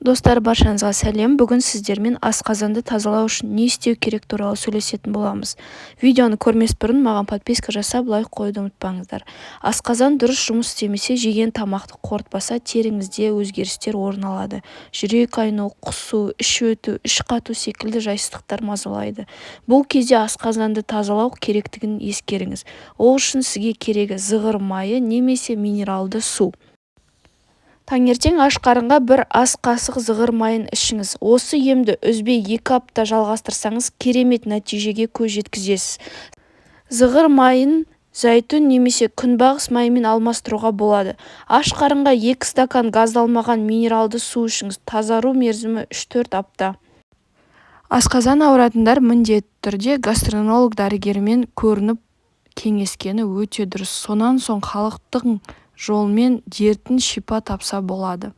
Достар, баршаңызға сәлем! Бүгін сіздермен асқазанды тазалау үшін не істеу керек туралы сөйлесетін боламыз. Видеоны көрмес бұрын маған подписка жасап, лайк қоюды ұмытпаңыздар. Асқазан дұрыс жұмыс істемесе, жеген тамақты қорытпаса, теріңізде өзгерістер орын алады. Жүрек айну, құсу, іш өту, іш қату секілді жайсыздықтар мазалайды. Бұл кезде асқазанды тазалау керектігін ескеріңіз. Ол үшін сізге керегі зығыр майы немесе минералды су. Таңертең аш қарынға бір ас қасық зығыр майын ішіңіз. Осы емді үзбей 2 апта жалғастырсаңыз, керемет нәтижеге көз жеткізесіз. Зығыр майын зәйтүн немесе күнбағыс майымен алмастыруға болады. Аш қарынға 2 стакан газдалмаған минералды су ішіңіз. Тазару мерзімі 3-4 апта. Асқазан ауыратындар міндетті түрде гастроэнтеролог дәрігермен көрініп кеңескені өте дұрыс. Сонан соң халықтық жолмен дертін шипа тапса болады.